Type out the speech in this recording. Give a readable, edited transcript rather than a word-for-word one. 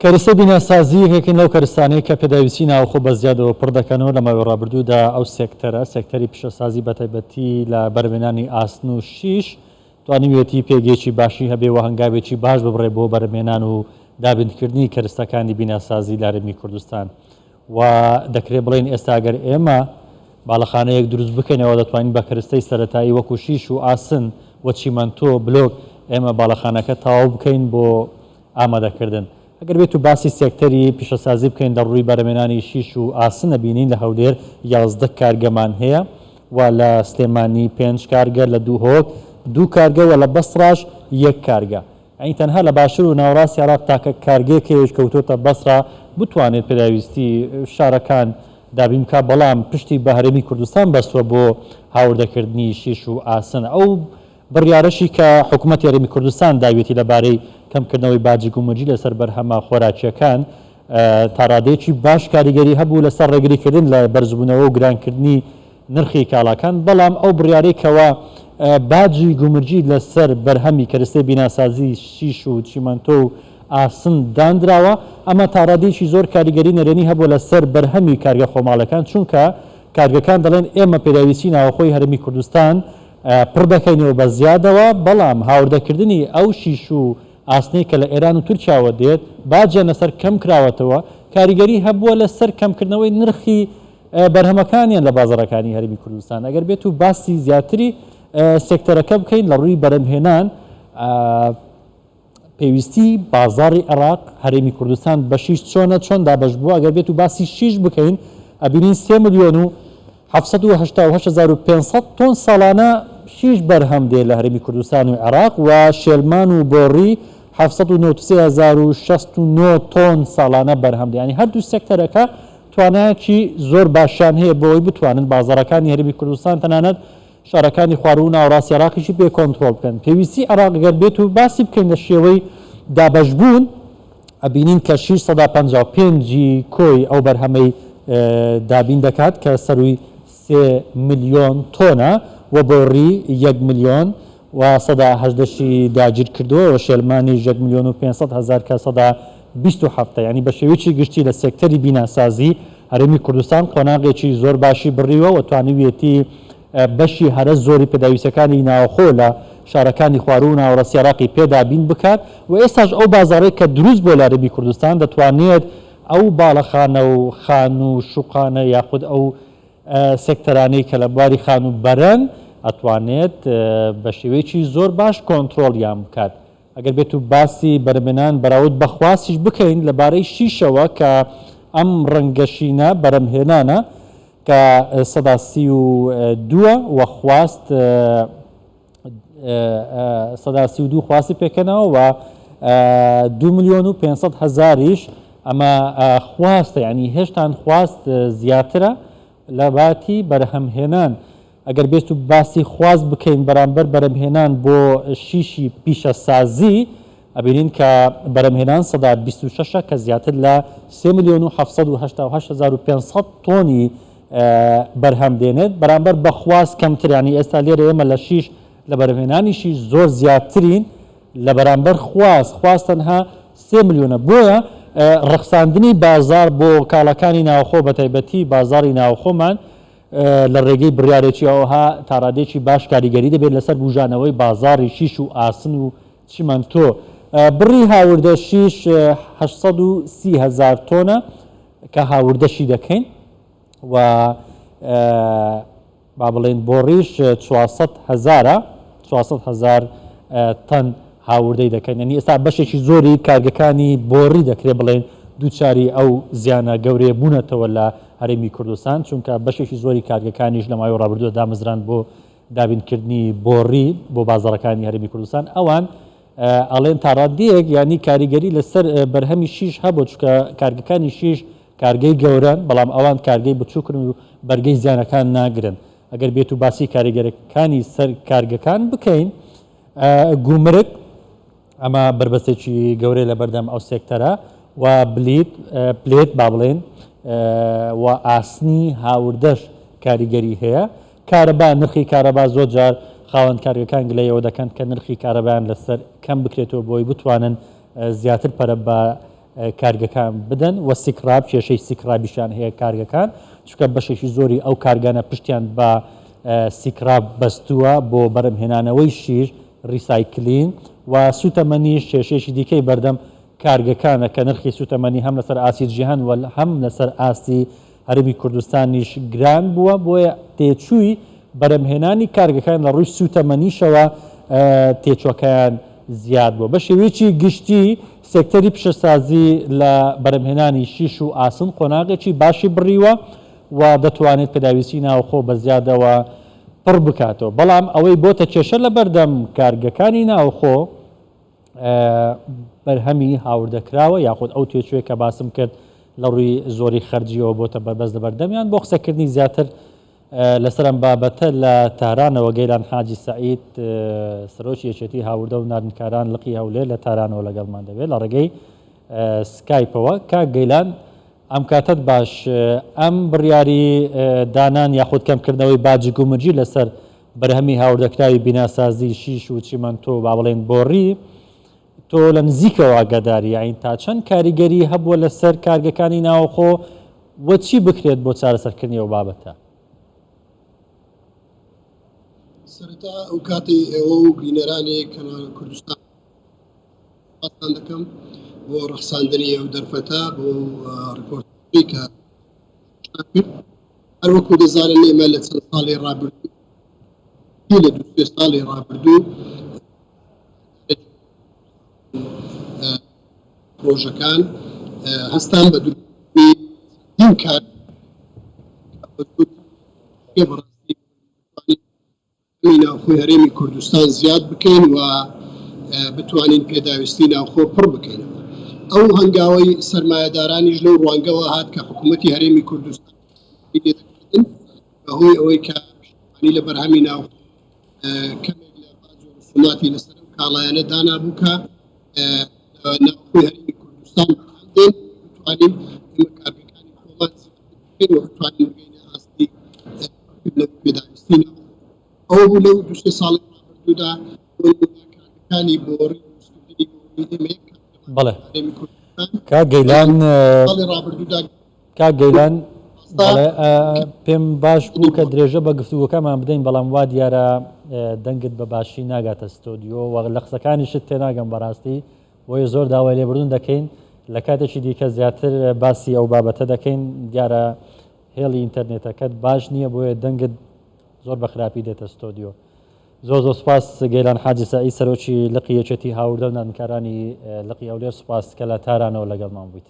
کەرەستەی بیناسازی یەکێکن لەو کەرستانەی کە پێداویستی ناوخۆ بە زیادەوە پڕ دەکەنەوە، لە ماوەی ڕابردوودا ئەو سێکتەرە، سێکتەری پیشەسازی بەتایبەتی لە بەرهەمهێنانی ئاسن و شیش، توانیویەتی پێگەیەکی باشی هەبێ و هەنگاوێکی باش ببڕێ بۆ بەرهەمهێنان و دابینکردنی کەرستەکانی بیناسازی لە هەرێمی کوردستان و دەکرێ بڵێین ئێستا گەر ئێمە باڵەخانەیەک دروست بکەینەوە دەتوانین بە کەرستەی سەرەتایی وەکو شیش و ئاسن و چیمەنتۆ، بلۆک ئێمە باڵەخانەکە تەواو بکەین بۆ ئامادەکردن. ئەگەر بێت و باسی سێکتەری پیشەسازی بکەین لە ڕووی بەرهەمێنانی شیش و ئاسن ئەبینین لە هەولێر 11 کارگەمان هەیە و لە سلێمانی پێنج کارگە، لە دوهۆک دوو کارگە و لە بەسڕاش یەک کارگە. یانی تەنها لە باشور و ناوەڕاستی عێراق تاکە کارگەیەک هەیە کەوتۆتە بەسڕا بتوانێت پێداویستی شارەکان دابین بکات، بەڵام پشتی بە هەرێمی کوردستان بەستووە بۆ هاوردەکردنی شیش و ئاسن. ئەو بڕیارەشی کە حکومەتی هەرێمی کوردستان داویەتی لەبارەی کەمکردنەوەی باجی گومرگی لەسەر بەرهەمە خۆراکییەکان، تاڕادەیەکی باش کاریگەری هەبوو لەسەر ڕێگریکردن لە بەرزبوونەوە و گرانکردنی نرخی کاڵاکان، بەڵام ئەو بڕیارەی کەوا باجی گومرگی لەسەر بەرهەمی کەرستەی بیناسازی شیش و چیمەنتۆ و ئاسن داندراوە، ئەمە تاڕادەیەکی زۆر کاریگەری نەرێنی هەبووە لەسەر بەرهەمی کارگە خۆماڵیەکان، چونکە کارگەکان دەڵێن ئێمە پێداویستی ناوەخۆی هەرێمی کوردستان پڕ دەکەینەوە بە زیادەوە، بەڵام هاوردەکردنی ئەو شیش و ئاسنەی کە لە ئێران و تورکیاوە دێت باجیان لەسەر کەم کراوەتەوە، کاریگەری هەبووە لەسەر کەمکردنەوەی نرخی بەرهەمەکانیان لە بازاڕەکانی هەرێمی کوردستان. ئەگەر بێت و باسی زیاتری سێکتەرەکە بکەین لە ڕووی بەرهەمهێنان، پێویستی بازاڕی عێراق، هەرێمی کوردستان بە شیش چۆنە، چۆن دابەش بووە، ئەگەر بێت و باسی شیش بکەین ئەبینین سێ ملیۆن و 788,500 تۆن ساڵانە شیش بەرهەم دێ لە هەرێمی کوردستان و عێراق و شێلمان و بۆڕی 793,069 تۆن ساڵانە بەرهەم دێ، یانی هەردوو سێکتەرەکە توانایەکی زۆر باشیان هەیە بۆ ئەوەی بتوانن بازاڕەکانی هەرێمی کوردستان تەنانەت شارەکانی خواروو و ناوەڕاستی عێراقیشی پێ کۆنترۆڵ بکەن. پێویستی عێراق گەر بێت و باسی بکەین لە شێوەی دابەشبوون ئەبینین کە شیش سەدا 55 ی کۆی ئەو بەرهەمەی دابین دەکات کە سەرووی سێ ملیۆن تۆنە و بۆڕی یەک ملیۆن و سەدا هەژدەشی داگیر کردووە و شێلمانیش یەک ملیۆن و 500 هەزار کە سەدا 27 ە. یانی بە شێوەیەکی گشتی لە سێکتەری بیناسازی هەرێمی کوردستان قۆناغێکی زۆر باشی بڕیوە و توانیویەتی بەشی هەرە زۆری پێداویستیەکانی ناوخۆ لە شارەکانی خواروو و ناوەڕاستی عێراقی پێ دابین بکات و ئێستاش ئەو بازاڕەی کە دروست بووە لە هەرێمی کوردستان دەتوانێت ئەو باڵەخانە و خانوو و شوقانە یاخود ئەو سێکتەرانەی کە لە بواری خانووبەرەن ئەتوانێت بە شێوەیەکی زۆر باش کۆنترۆڵیان بکات. ئەگەر بێت و باسی بەرهەمێنان بەراورد بە خواستیش بکەین لەبارەی شیشەوە کە ئەم ڕەنگە شینە بەرهەمهێنانە کە سەدا 32ە و خواست سەدا 32 خواستی پێکەنەوە و 2 ملیۆن و 500 هەزاریش ئەمە خواستە یعنی هێشتان خواست زیاترە لە باتی بەرهەمهێنان. ئەگەر بێت و باسی خواست بکەین بەرامبەر بەرهەمهێنان بۆ شیشی پیشەسازی، ئەبینین کە بەرهەمهێنان سەدا 26 ە کە زیاتر لە سێ ملیۆن و 788,500 تۆنی بەرهەم دێنێت بەرامبەر بە خواست کەمتر، یانی ئێستا لێرە ئێمە لە شیش لە بەرهەمهێنانی شیش زۆر زیاترین لە بەرامبەر خواست، خواست تەنها سێ ملیۆنە، بۆیە ڕەخساندنی بازاڕ بۆ کاڵاکانی ناوخۆ بەتایبەتی بازاڕی ناوخۆمان لە ڕێگەی بڕیارێکی ئەوها تاڕادەیەکی باش کاریگەری دەبێت لەسەر بوژانەوەی بازاڕی شیش و ئاسن و چیمەنتۆ. بڕی هاوردە شیش 830 هەزار تۆنە کە هاوردەشی دەکەین و با بڵێین بۆڕیش 400 هەزارە 400 هەزار تەن هاوردەی دەکەن، یانی ئێستا بەشێکی زۆری کارگەکانی بۆڕی دەکرێت بڵێن دووچاری ئەو زیانە گەورەیە بوونەتەوە لە هەرێمی کوردستان، چونکە بەشێکی زۆری کارگەکانیش لە ماوەی ڕابردوودا دامەزران بۆ دابینکردنی بۆڕی بۆ بازاڕەکانی هەرێمی کوردستان. ئەوان ئەڵێن تاڕادەیەک یانی کاریگەری لەسەر بەرهەمی شیش هەبوو، چونکە کارگەکانی شیش کارگەی گەورەن، بەڵام ئەوان کارگەی بچووکن و بەرگەی زیانەکان ناگرن. ئەگەر بێت و باسی کاریگەرەکانی سەر کارگەکان بکەین، گومرگ، ئەمە بەربەستێکی گەورەیە لەبەردەم ئەو سێکتەرە و بلیت، پلێت با بڵێین، و ئاسنی هاوردەش کاریگەری هەیە. کارەبا، نرخی کارەبا زۆر جار خاوەن کارگەکان گلەیی ئەوە دەکەن کە نرخی کارەبایان لەسەر کەم بکرێتەوە بۆی بتوانن زیاتر پەرە بە کارگەکان بدەن و سکراب، کێشەی سکرابیشیان هەیە کارگەکان، چونکە بەشێکی زۆری ئەو کارگانە پشتیان بە سکراب بەستووە بۆ بەرهەمهێنانەوەی شیر، ریسایکلین، و سوتەمەنیش کێشەیەکی دیکەی بەردەم کارگەکانە کە نرخی سوتەمەنی هەم لەسەر ئاستی جیهان و هەم لەسەر ئاستی هەرێمی کوردستانیش گران بووە، بۆیە تێچووی بەرهەمهێنانی کارگەکان لە ڕووی سووتەمەنیشەوە تێچووەکەیان زیاد بووە. بە شێوەیەکی گشتی سێکتەری پیشەسازی لە بەرهەمهێنانی شیش و ئاسن قۆناغێکی باشی بڕیوە و دەتوانێت پێداویستی ناوخۆ بە زیادەوە پڕ بکاتەوە، بەڵام ئەوەی بۆتە کێشە لەبەردەم کارگەکانی ناوخۆ، بەرهەمی هاوردەکراوە یاخود ئەو تێچووەی کە باسم کرد لە ڕووی زۆری خەرجیەوە بۆتە بەربەست لەبەردەمیان. بۆ قسەکردنی زیاتر لەسەر ئەم بابەتە لە تارانەوە گەیلان حاجی سەعید سەرۆکی یەکێتی هاوردە و ناردنکاران لقی هەولێر لە تارانەوە لەگەڵمان دەبێت لە ڕێگەی سکایپەوە. کاک گەیلان ئەم کاتەت باش، ئەم بڕیاری دانان یاخود کەمکردنەوەی باجی گومرگی لەسەر بەرهەمی هاوردەکراوی بیناسازی، شیش و چیمەنتۆ با بڵێین بۆڕی، تۆ لە نزیکەوە ئاگاداری یاین تا چەند کاریگەری هەبووە لەسەر کارگەکانی ناوخۆ و چی بکرێت بۆ چارەسەرکردنی ئەو بابەتە؟ سەرەتا ئەو کاتەی ئێوە و بینەرانی کەناڵ کوردستان سپاستان دەکەم بۆ ڕەخساندنی ئەو دەرفەتە بۆ ڕیپۆرتەکەی کە کرد. هەر وەکو دەزانن ئێمە لە چەند ساڵی ڕابردوو لە دوو سێ ساڵی ڕابردوو پرۆژەکان هەستان بە دروستکردنی چەندین کار بەڕاستی بەرهەمی ناوخۆی هەرێمی کوردستان زیاد بکەین و بتوانین پێداویستی ناوخۆ پڕ بکەینەوە. ئەو هەنگاوەی سەرمایەدارانیش لەو ڕوانگەوە هات کە حکوومەتی هەرێمی کوردستان لێدەکردن بەهۆی ئەوەی کە پشتیوانی لە بەرهەمی ناوخۆ کەمێک لە باج و ڕسوماتی لەسەر ئەو کاڵایانە دانابوو کە لە ناوخۆی هەرێمی کوردستان بەرهەم دێن، بتوانین ئێمە کارگەکانی خۆمان زیاتر بکەین و بتوانین بگەینە ئاستی لە پێداویستی ناوخۆ. ئەوە بوو لەو دوو سێ ساڵی ڕابردوودا بۆ نموونە کارگەکانی بۆڕی دروستکردنی بۆڕی ئێمە یەک کارگەمان بەڵێ هەرێمی کوردستان کاک گەیلان ساڵی ڕابردوودا کاک گەیلان ئاستا بەڵێ پێم باش بوو کە بۆڕی. درێژە بە گفتوگۆکەمان بدەین بەڵام وا دیارە دەنگت بە باشی ناگاتە ستۆدیۆ و لە قسەکانیشت تێناگەم بەڕاستی بۆیە زۆر داوای لێبوردن دەکەین لە کاتێکی دیکە زیاتر باسی ئەو بابەتە دەکەین دیارە هێڵی ئینتەرنێتەکەت باش نییە بۆیە دەنگت زۆر بە خراپی دێتە ستۆدیۆ. زۆر زۆر سوپاس گەیلان حاجی سەعید سەرۆکی لقی یەکێتی هاوردە و ناردنکارانی لقی هەولێر سوپاس کە لە تارانەوە لەگەڵمان بوویت.